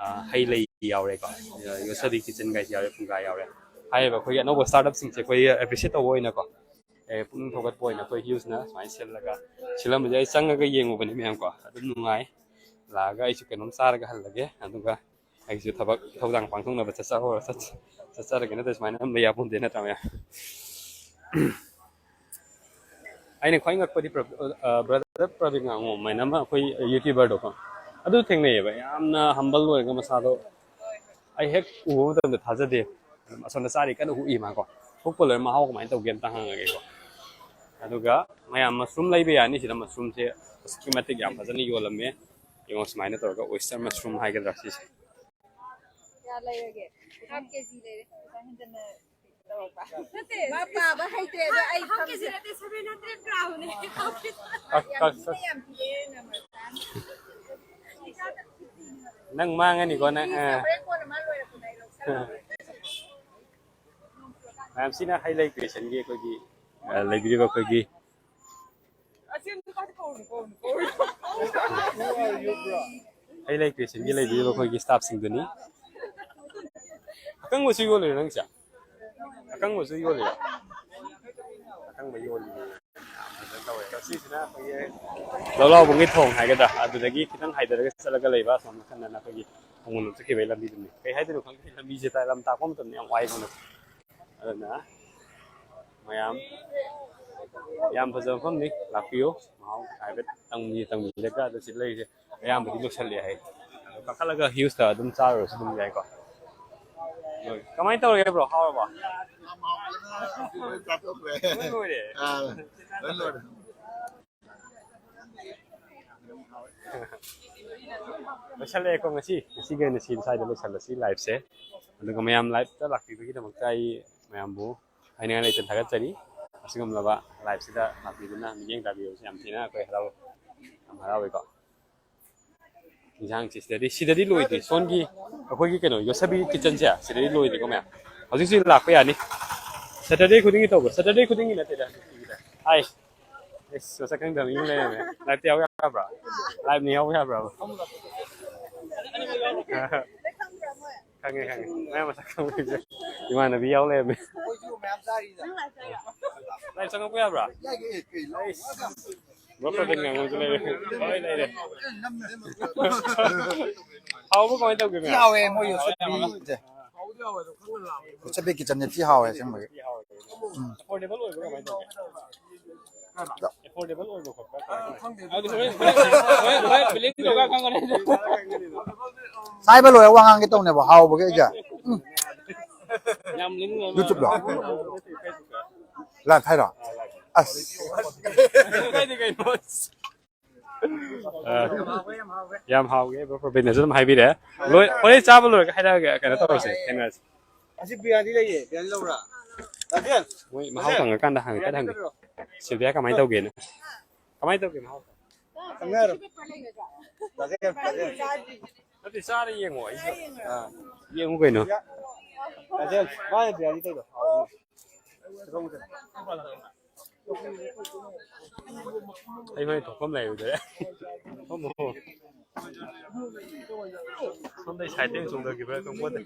ꯑ, ꯍꯩ ꯂꯩ ꯌꯥꯎꯔꯦꯀꯣ꯫ ꯑ, ꯌꯣꯁꯥꯗꯤ kitchenꯒꯥꯏꯁꯦ ꯌꯥꯎꯔꯦ, ꯐꯨꯡꯒꯥ ꯌꯥꯎꯔꯦ꯫ ꯍꯥꯏꯔꯤꯕ ꯑꯩꯈꯣꯏꯒꯤ ꯑꯅꯧꯕ startupꯁꯤꯡꯁꯦ ꯑꯩꯈꯣꯏ appreciate ꯇꯧꯕ ꯑꯣꯏꯅꯀꯣ꯫ ꯑꯦ, ꯄꯨꯛꯅꯤꯡ ꯊꯧꯒꯠꯄ ꯑꯣꯏꯅ ꯑꯩꯈꯣꯏ Huesꯅ ꯁꯨꯃꯥꯏꯅ ꯁꯤꯜꯂꯒ ꯁꯤꯜꯂꯝꯕꯁꯦ ꯑꯩ ꯆꯪꯉꯒ ꯌꯦꯡꯉꯨꯕꯅꯤ ꯃꯌꯥꯝꯀꯣ꯫ ꯑꯗꯨꯝ ꯅꯨꯡꯉꯥꯏ꯫ ꯂꯥꯛꯑꯒ ꯑꯩꯁꯨ ꯀꯩꯅꯣꯝ ꯆꯥꯔꯒ ꯍꯜꯂꯒꯦ꯫ ꯑꯗꯨꯒ ꯑꯩꯁꯨ ꯊꯕꯛ ꯊꯧꯗꯥꯡ ꯄꯥꯡꯊꯣꯛꯅꯕ ꯆꯠꯆꯍꯧꯔ-, ꯆꯠ-, ꯆꯠꯆꯔꯒꯦ꯫ ꯅꯠꯇ꯭ꯔꯗꯤ ꯁꯨꯃꯥꯏꯅ ꯑꯗꯨꯝ ꯂꯩ ꯌꯥꯄꯣꯟꯇꯦ ꯅꯠꯇ꯭ꯔꯥ ꯃꯌꯥꯝ? ꯑꯩꯅ ꯈ꯭ꯋꯥꯏ ꯉꯛꯄꯗꯤ ꯄ꯭ꯔ-, ꯑ, brother ꯄ꯭ꯔꯕꯤꯟ ꯉꯥꯉꯣꯝ ꯍꯥꯏꯅ ꯑꯃ ꯑꯩꯈꯣꯏ YouTuberꯗꯣꯀꯣ, ꯑꯗꯨ ꯊꯦꯡꯅꯩꯌꯦꯕ꯫ ꯌꯥꯝꯅ humble ꯑꯣꯏꯔꯒ ꯃꯁꯥꯗꯣ ꯑꯩ ꯍꯦꯛ ꯎꯕ ꯃꯇꯝꯗ ꯊꯥꯖꯗꯦ꯫ ꯑꯗꯨꯝ ꯑꯁꯣꯝꯗ ꯆꯥꯔꯤ ꯀꯟꯅ ꯍꯨꯛꯏ ꯃꯥꯀꯣ꯫ ꯍꯨꯛꯄ ꯂꯣꯏꯔ ꯃꯍꯥꯎ ꯀꯃꯥꯏꯅ ꯇꯧꯒꯦ ꯑꯝꯇ ꯍꯪꯉꯒꯦꯀꯣ꯫ ꯑꯗꯨꯒ ꯃꯌꯥꯝ mushroom ꯂꯩꯕ ꯌꯥꯅꯤ꯫ ꯁꯤꯗ mushroomꯁꯦ ꯑꯁꯨꯛꯀꯤ ꯃꯇꯤꯛ ꯌꯥꯝ ꯐꯖꯅ ꯌꯣꯜꯂꯝꯃꯦ꯫ ꯌꯦꯡꯉꯣ, ꯁꯨꯃꯥꯏꯅ ꯇꯧꯔꯒ oyster mushroom ꯍꯥꯏꯒꯗ꯭ꯔꯥ ꯁꯤꯁꯦ꯫ ꯀꯌꯥ ꯂꯩꯔꯒꯦ? Half KG ꯂꯩꯔꯦ꯫ ꯄꯩꯁꯥ ꯍꯦꯟꯖꯟꯅ ꯇꯧꯔꯛꯄ꯫ ꯅꯠꯇꯦ, ꯃꯥ ꯄꯥꯕ ꯍꯩꯇ꯭ꯔꯦ, ꯑꯗꯣ ꯑꯩ half KG ꯈꯪꯗꯦ꯫ ꯅꯠꯇꯦ, seven hundred gram ꯅꯦ꯫ Half KG꯫ ꯌꯥꯝ ꯊꯤꯅ ꯌꯥꯝ ꯄꯤꯔꯛꯑꯦ ꯅꯃꯔ꯫ ꯅꯪ ꯃꯥꯡꯉꯅꯤꯀꯣ, ꯅꯪ, ꯑ꯫ ꯍꯣꯔꯦꯟ ꯀꯣꯟꯅ ꯃꯥ ꯂꯣꯏꯔꯛꯄꯗ ꯑꯩ ꯂꯧꯁꯜꯂꯛꯑꯒꯦ꯫ ꯃꯌꯥꯝ ꯁꯤꯅ ꯍꯩ ꯂꯩ creationꯒꯤ ꯑꯩꯈꯣꯏꯒꯤ, ꯑ, ꯂꯩꯕꯤꯔꯤꯕ ꯑꯩꯈꯣꯏꯒꯤ ꯍꯩ ꯂꯩ creationꯒꯤ ꯂꯩꯕꯤꯔꯤꯕ ꯑꯩꯈꯣꯏꯒꯤ staffꯁꯤꯡꯗꯨꯅꯤ꯫ ꯑꯀꯪꯕꯁꯨ ꯌꯣꯜꯂꯤꯔꯣ ꯅꯪꯁꯦ? ꯑꯀꯪꯕꯁꯨ ꯌꯣꯜꯂꯤꯔꯣ? ꯑꯀꯪꯕ ꯌꯣꯜꯂꯤ꯫ ꯌꯥꯝ ꯐꯖꯅ ꯇꯧꯋꯦ꯫ ꯁꯤꯁꯤꯅ ꯑꯩꯈꯣꯏꯒꯤ ꯂꯧꯂꯥꯎꯕꯨꯡꯒꯤ ꯊꯣꯡ ꯍꯥꯏꯒꯗ꯭ꯔꯥ, ꯑꯗꯨꯗꯒꯤ ꯈꯤꯇꯪ ꯍꯥꯏꯊꯔꯒ ꯆꯠꯂꯒ ꯂꯩꯕ ꯑꯁꯣꯝ ꯅꯥꯀꯟꯗꯅ ꯑꯩꯈꯣꯏꯒꯤ ꯈꯣꯡꯕꯥꯟꯂꯣꯝ ꯆꯠꯈꯤꯕꯒꯤ ꯂꯝꯕꯤꯗꯨꯅꯤ꯫ ꯀꯩ ꯍꯥꯏꯗꯣꯏꯅꯣ ꯈꯪꯗꯦ, ꯂꯝꯕꯤꯁꯦ ꯂꯝ ꯇꯥꯛꯄ ꯃꯇꯝꯗ ꯌꯥꯝ ꯋꯥꯏ ꯈꯪꯉꯦ꯫ ꯑꯗꯨꯅ ꯃꯌꯥꯝ ꯌꯥꯝ ꯐꯖꯕ ꯃꯐꯝꯅꯤ, ꯂꯥꯛꯄꯤꯌꯨ꯫ ꯃꯍꯥꯎ ꯍꯥꯏꯐꯦꯠ ꯇꯪꯕꯤ-, ꯇꯪꯕꯤꯔꯒ ꯑꯗꯨ ꯁꯤ ꯂꯩꯔꯤꯁꯦ ꯑꯌꯥꯝꯕꯗꯤ ꯂꯣꯏꯁꯜꯂꯦ ꯍꯥꯏ꯫ ꯑꯗꯣ ꯀꯥꯈꯠꯂꯒ ꯍꯤꯜꯁꯇ ꯑꯗꯨꯝ ꯆꯥꯔꯨꯔꯁꯨ ꯑꯗꯨꯝ ꯌꯥꯏꯀꯣ꯫ ꯍꯣꯏ꯫ ꯀꯃꯥꯏꯅ ꯇꯧꯔꯒꯦ, ꯕ꯭ꯔꯣ? ꯍꯥꯎꯔꯕꯣ? ꯂꯣꯏ ꯆꯥꯊꯣꯛꯈ꯭ꯔꯦ꯫ ꯂꯣꯏ ꯂꯣꯏꯔꯦ? ꯑꯥ, ꯂꯣꯏ ꯂꯣꯏꯔꯦ꯫ ꯂꯣꯏꯁꯜꯂꯛꯑꯦꯀꯣ ꯉꯁꯤ꯫ ꯉꯁꯤꯒꯤ ꯑꯣꯏꯅ ꯁꯤ ꯁ꯭ꯋꯥꯏꯗ ꯂꯣꯏꯁꯜꯂꯁꯤ ꯂꯥꯏꯞꯁꯦ꯫ ꯑꯗꯨꯒ ꯃꯌꯥꯝ ꯂꯥꯏꯞꯇ ꯂꯥꯛꯄꯤꯕꯒꯤꯗꯃꯛꯇ ꯑꯩ ꯃꯌꯥꯝꯕꯨ ꯍꯥꯏꯅꯤꯡꯉꯥꯏ ꯂꯩꯇꯅ ꯊꯥꯒꯠꯆꯔꯤ꯫ ꯑꯁꯤꯒꯨꯝꯂꯕ ꯂꯥꯏꯞꯁꯤꯗ ꯂꯥꯛꯄꯤꯗꯨꯅ ꯃꯤꯠꯌꯦꯡ ꯇꯥꯕꯤꯕꯁꯤ ꯌꯥꯝ ꯊꯤꯅ ꯑꯩꯈꯣꯏ ꯍꯔꯥꯎ-, ꯌꯥꯝ ꯍꯔꯥꯎꯏꯀꯣ꯫ ꯏꯟꯁꯥꯡꯁꯤ ꯁꯤꯗꯗꯤ, ꯁꯤꯗꯗꯤ ꯂꯣꯏꯗ꯭ꯔꯤ꯫ ꯁꯣꯝꯒꯤ ꯑꯩꯈꯣꯏꯒꯤ ꯀꯩꯅꯣ, ꯌꯣꯠꯁꯕꯤ ꯀꯤꯠꯆꯟꯁꯦ ꯁꯤꯗꯗꯤ ꯂꯣꯏꯗ꯭ꯔꯤꯀꯣ ꯃꯌꯥꯝ꯫ ꯍꯧꯖꯤꯛ ꯍꯧꯖꯤꯛ ꯂꯥꯛꯄ ꯌꯥꯅꯤ꯫ ꯁꯦꯇꯔꯗꯦ ꯈꯨꯗꯤꯡꯒꯤ ꯇꯧꯕ꯭ꯔꯣ? ꯁꯦꯇꯔꯗꯦ ꯈꯨꯗꯤꯡꯒꯤ ꯅꯠꯇꯦꯗ꯫ ꯍꯥꯏ꯫ ꯑꯦꯁ, ꯃꯁꯛ ꯈꯪꯗꯕ ꯃꯤ ꯑꯃ ꯂꯩꯔꯝꯃꯦ꯫ ꯂꯥꯏꯞꯇ ꯌꯥꯎ ꯌꯥꯕ꯭ꯔꯥ? ꯂꯥꯏꯞꯅ ꯌꯥꯎ ꯌꯥꯕ꯭ꯔꯥ? ꯈꯪꯉꯦ, ꯈꯪꯉꯦ꯫ ꯃꯌꯥꯝ ꯃꯁꯛ ꯈꯪꯕ ꯏꯃꯥꯟꯅꯕꯤ ꯌꯥꯎ ꯂꯩꯔꯝꯃꯦ꯫ ꯂꯥꯏꯞ ꯆꯪꯉꯛꯄ ꯌꯥꯕ꯭ꯔꯥ? ꯑꯩꯁ꯫ ꯕ꯭ꯔꯣ ꯄ꯭ꯔꯕꯤꯟ ꯉꯥꯡꯕꯁꯨ ꯂꯩꯔꯦ꯫ ꯍꯣꯏ, ꯂꯩꯔꯦ꯫ ꯍꯥꯎꯕ꯭ꯔꯣ, ꯀꯃꯥꯏꯅ ꯇꯧꯒꯦ, ꯃꯌꯥꯝ? ꯍꯥꯎꯋꯦ, ꯃꯣꯏ ꯌꯣꯠꯁꯕꯤꯁꯦ꯫ ꯌꯣꯠꯁꯕꯤ ꯀꯤꯠꯆꯟꯁꯦ ꯊꯤ ꯍꯥꯎꯋꯦ ꯑꯁꯦꯡꯕꯒꯤ꯫ ꯎꯝ꯫ ꯑꯦꯐꯣꯔꯗꯦꯕꯜ ꯑꯣꯏꯕ꯭ꯔꯣ, ꯀꯃꯥꯏꯅ ꯇꯧꯒꯦ? ꯑꯦꯐꯣꯔꯗꯦꯕꯜ ꯑꯣꯏꯕ꯭ꯔꯣ ꯈꯣꯠꯄ꯭ꯔꯣ? ꯑꯗꯨꯗꯤ ꯍꯣꯔꯦꯟ, ꯍꯣꯔꯦꯟ, ꯍꯣꯔꯦꯟ, ꯍꯣꯔꯦꯟ ꯕꯤꯂꯤꯡ ꯇꯧꯔꯒ ꯈꯪꯒꯅꯤ꯫ ꯆꯥꯏꯕ ꯂꯣꯏꯔ ꯋꯥ ꯉꯥꯡꯒꯦ ꯇꯧꯅꯦꯕ, ꯍꯥꯎꯕꯒꯤ ꯑꯩꯁꯦ꯫ ꯎꯝ꯫ ꯌꯥꯝ ꯂꯤꯡ ꯑꯣꯏ ꯃꯥꯜꯂꯦ꯫ YouTube ꯂꯣ? ꯂꯥꯏꯚ ꯊꯥꯏꯔꯣ? ꯑꯁ꯫ ꯀꯥꯏꯗꯦ ꯀꯩꯅꯣ꯫ ꯑ, ꯌꯥꯝ ꯍꯥꯎꯒꯦ, ꯕ꯭ꯔꯣ ꯄ꯭ꯔꯕꯤꯟꯅꯁꯨ ꯑꯗꯨꯝ ꯍꯥꯏꯕꯤꯔꯦ꯫ ꯂꯣꯏ-, ꯍꯣꯔꯦꯟ ꯆꯥꯕ ꯂꯣꯏꯔꯒ ꯍꯥꯏꯔꯛꯑꯒꯦ, ꯀꯩꯅꯣ ꯇꯧꯔꯁꯦ, ꯊꯦꯡꯅꯔꯁꯦ꯫ ꯑꯁꯤ ꯕꯤꯔꯌꯥꯅꯤ ꯂꯩꯌꯦ, ꯕꯤꯔꯌꯥꯅꯤ ꯂꯧꯕ꯭ꯔꯥ? ꯔꯥꯖꯦꯟ! ꯃꯣꯏ ꯃꯍꯥꯎ ꯔꯥꯖꯦꯟ! ꯇꯪꯉꯀꯥꯟꯗ ꯍꯪꯉꯦ, ꯈꯔ ꯕꯤꯔꯌꯥꯅꯤ ꯍꯪꯒꯦ꯫ ꯅꯠꯇ꯭ꯔꯣ? ꯁꯤꯜꯚꯤꯌꯥ ꯀꯃꯥꯏꯅ ꯇꯧꯒꯦꯅ? ꯀꯃꯥꯏꯅ ꯇꯧꯒꯦ ꯃꯍꯥꯎ? ꯈꯪꯅꯔꯣ꯫ ꯔꯥꯖꯦꯟ, ꯔꯥꯖꯦꯟ꯫ ꯅꯠꯇꯦ, ꯆꯥꯔ ꯌꯦꯡꯉꯣ, ꯑꯩꯁꯨ꯫ ꯑꯥ꯫ ꯌꯦꯡꯉꯨ ꯀꯩꯅꯣ꯫ ꯔꯥꯖꯦꯟ, ꯃꯥꯅ ꯕꯤꯔꯌꯥꯅꯤ ꯇꯧꯔꯤꯗꯣ ꯍꯥꯎꯕꯅꯦ꯫ ꯑꯩ ꯍꯣꯔꯦꯟ ꯊꯣꯛꯐꯝ ꯂꯩꯔꯨꯗ꯭ꯔꯦ꯫ ꯐꯝꯃꯣ꯫ ꯁꯣꯝꯗꯩ ꯁꯥꯏꯠꯇꯩ ꯆꯣꯡꯊꯈꯤꯕ꯭ꯔꯥ ꯈꯪꯄꯣꯠꯇꯦ꯫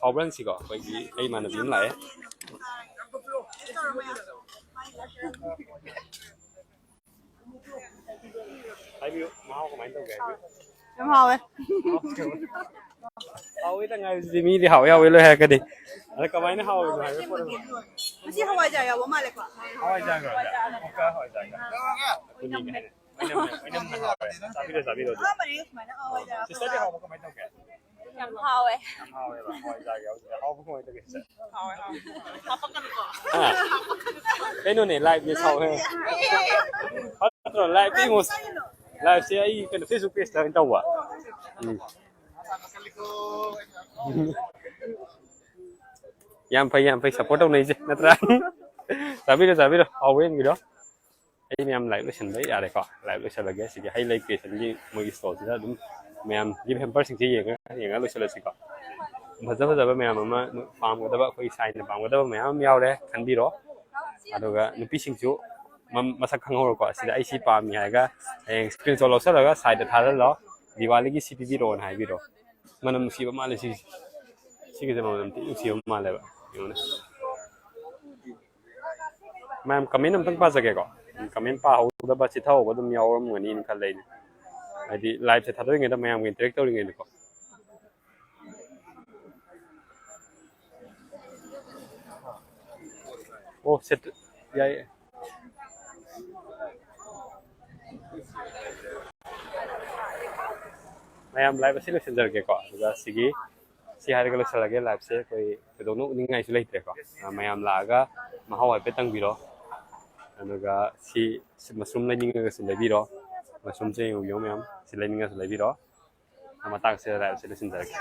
ꯍꯥꯎꯕ꯭ꯔꯥ ꯁꯤꯀꯣ? ꯑꯩꯈꯣꯏꯒꯤ ꯑꯩ ꯏꯃꯥꯟꯅꯕꯤ ꯑꯃ ꯂꯥꯛꯑꯦ꯫ ꯍꯥꯏꯕꯤꯌꯨ, ꯃꯍꯥꯎ ꯀꯃꯥꯏꯅ ꯇꯧꯒꯦ ꯍꯥꯏꯕꯤꯌꯨ꯫ ꯌꯥꯝ ꯍꯥꯎꯋꯦ꯫ ꯍꯥꯎꯋꯦꯗ ꯉꯥꯏꯕꯁꯤꯗꯤ, ꯃꯤꯗꯤ ꯍꯥꯎꯋꯦ ꯍꯥꯎꯋꯦ ꯂꯣꯏ ꯍꯥꯏꯔꯛꯀꯅꯤ꯫ ꯑꯗ ꯀꯃꯥꯏꯅ ꯍꯥꯎꯔꯤꯅꯣ ꯍꯥꯏꯕ ꯄꯣꯠ ꯑꯃ꯫ ꯃꯁꯤ ꯍꯋꯥꯏꯖꯥꯔ ꯌꯥꯎꯕ ꯃꯥꯜꯂꯦꯀꯣ? ꯍꯋꯥꯏꯖꯥꯔ, ꯍꯋꯥꯏꯖꯥꯔ꯫ ꯑꯣꯀꯦ, ꯍꯋꯥꯏꯖꯥꯔ꯫ ꯑꯗꯨꯅꯤ ꯀꯩ ꯍꯥꯏꯅꯤ? ꯑꯣꯏꯅꯝ, ꯑꯣꯏꯅꯝꯅ ꯍꯥꯎꯔꯦ꯫ ꯆꯥꯕꯤꯔꯣ, ꯆꯥꯕꯤꯔꯣ ꯑꯗꯨ꯫ ꯑꯍꯥꯟꯕꯅꯤ ꯁꯨꯃꯥꯏꯅ ꯍꯋꯥꯏꯖꯥꯔ꯫ ꯁꯤꯁꯇꯔꯗꯤ ꯍꯥꯎꯕ ꯀꯃꯥꯏꯅ ꯇꯧꯒꯦ? ꯌꯥꯝ ꯍꯥꯎꯋꯦ꯫ ꯌꯥꯝ ꯍꯥꯎꯋꯦꯕ ꯍꯋꯥꯏꯖꯥꯔ ꯌꯥꯎꯕꯁꯦ꯫ ꯍꯥꯎꯕ ꯀꯃꯥꯏꯅ ꯇꯧꯒꯦ ꯁꯤꯁꯇꯔ? ꯍꯥꯎꯋꯦ, ꯍꯥꯎꯋꯦ꯫ ꯍꯥ? ꯀꯩꯅꯣꯅꯦ, ꯂꯥꯏꯚꯅꯦ ꯁꯥꯎꯋꯦ꯫ ꯐꯠꯇ꯭ꯔꯣ? ꯂꯥꯏꯚꯇꯤ ꯏꯃꯣꯁ-, ꯂꯥꯏꯚꯁꯦ ꯑꯩ ꯀꯩꯅꯣ Facebook pageꯇ ꯑꯣꯏꯅ ꯇꯧꯕ꯫ ꯎꯝ꯫ ꯌꯥꯝ ꯐꯩ, ꯌꯥꯝ ꯐꯩ, support ꯇꯧꯅꯩꯁꯦ ꯅꯠꯇ꯭ꯔꯥ? ꯆꯥꯕꯤꯔꯣ, ꯆꯥꯕꯤꯔꯣ, ꯍꯥꯎꯕ ꯌꯦꯡꯕꯤꯔꯣ꯫ ꯑꯩ ꯃꯌꯥꯝ ꯂꯥꯏꯚ ꯂꯣꯏꯁꯤꯟꯕ ꯌꯥꯔꯦꯀꯣ꯫ ꯂꯥꯏꯚ ꯂꯣꯏꯁꯤꯜꯂꯒꯦ꯫ ꯁꯤꯒꯤ ꯍꯩ ꯂꯩ creationꯒꯤ ꯃꯣꯏꯒꯤ stallꯁꯤꯗ ꯑꯗꯨꯝ ꯃꯌꯥꯝ gift hamperꯁꯤꯡꯁꯦ ꯌꯦꯡꯉ, ꯌꯦꯡꯉ ꯂꯣꯏꯁꯤꯜꯂꯁꯤꯀꯣ꯫ ꯐꯖ ꯐꯖꯕ ꯃꯌꯥꯝ ꯑꯃ ꯄꯥꯝꯒꯗꯕ, ꯑꯩꯈꯣꯏ ꯁꯥꯏꯅ ꯄꯥꯝꯒꯗꯕ ꯃꯌꯥꯝ ꯑꯃ ꯌꯥꯎꯔꯦ, ꯈꯟꯕꯤꯔꯣ꯫ ꯑꯗꯨꯒ ꯅꯨꯄꯤꯁꯤꯡꯁꯨ ꯃꯝ-, ꯃꯁꯛ ꯈꯪꯍꯧꯔꯣꯀꯣ꯫ ꯑꯁꯤꯗ ꯑꯩ ꯁꯤ ꯄꯥꯝꯃꯤ ꯍꯥꯏꯔꯒ ꯍꯌꯦꯡ screenshot ꯂꯧꯁꯜꯂꯒ ꯁꯥꯏꯗ ꯊꯥꯖꯤꯜꯂꯣ꯫ ꯗꯤꯋꯥꯂꯤꯒꯤ ꯁꯤ ꯄꯤꯕꯤꯔꯛꯑꯣꯅ ꯍꯥꯏꯕꯤꯔꯣ꯫ ꯃꯅꯝ ꯅꯨꯡꯁꯤꯕ ꯃꯥꯜꯂꯦ ꯁꯤꯁꯦ꯫ ꯁꯤꯒꯤꯁꯦ ꯃꯅꯝ ꯊꯤ ꯅꯨꯡꯁꯤꯕ ꯃꯥꯜꯂꯦꯕ꯫ ꯌꯦꯡꯉꯨꯅꯦ꯫ ꯃꯌꯥꯝ comment ꯑꯝꯇꯪ ꯄꯥꯖꯒꯦꯀꯣ꯫ Comment ꯄꯥꯍꯧꯗꯕ, ꯆꯤꯊꯍꯧꯕ ꯑꯗꯨꯝ ꯌꯥꯎꯔꯝꯒꯅꯤꯅ ꯈꯜꯂꯦ ꯑꯩꯗꯤ꯫ ꯍꯥꯏꯗꯤ liveꯁꯦ ꯊꯥꯗꯣꯛꯏꯉꯩꯗ ꯃꯌꯥꯝꯒ interact ꯇꯧꯔꯤꯉꯩꯗꯀꯣ꯫ ꯑꯣ, ꯁꯦꯠ-, ꯌꯥꯏꯌꯦ꯫ ꯃꯌꯥꯝ live ꯑꯁꯤ ꯂꯣꯏꯁꯤꯟꯖꯔꯒꯦꯀꯣ꯫ ꯑꯗꯨꯒ ꯁꯤꯒꯤ, ꯁꯤ ꯍꯥꯏꯔꯒ ꯂꯣꯏꯁꯤꯜꯂꯒꯦ liveꯁꯦ꯫ ꯑꯩꯈꯣꯏ ꯊꯣꯏꯗꯣꯛꯅ ꯎꯠꯅꯤꯡꯉꯥꯏꯁꯨ ꯂꯩꯇ꯭ꯔꯦꯀꯣ꯫ ꯑ, ꯃꯌꯥꯝ ꯂꯥꯛꯑꯒ ꯃꯍꯥꯎ ꯍꯥꯏꯐꯦꯠ ꯇꯪꯕꯤꯔꯣ꯫ ꯑꯗꯨꯒ ꯁꯤ, ꯁꯤ mushroom ꯂꯩꯅꯤꯡꯉꯒꯁꯨ ꯂꯩꯕꯤꯔꯣ꯫ Mushroomꯁꯦ ꯌꯦꯡꯕꯤꯌꯣ ꯃꯌꯥꯝ꯫ ꯁꯤ ꯂꯩꯅꯤꯡꯉꯁꯨ ꯂꯩꯕꯤꯔꯣ꯫ ꯃꯇꯥꯡꯁꯤꯗ liveꯁꯦ ꯂꯣꯏꯁꯤꯟꯖꯔꯒꯦ꯫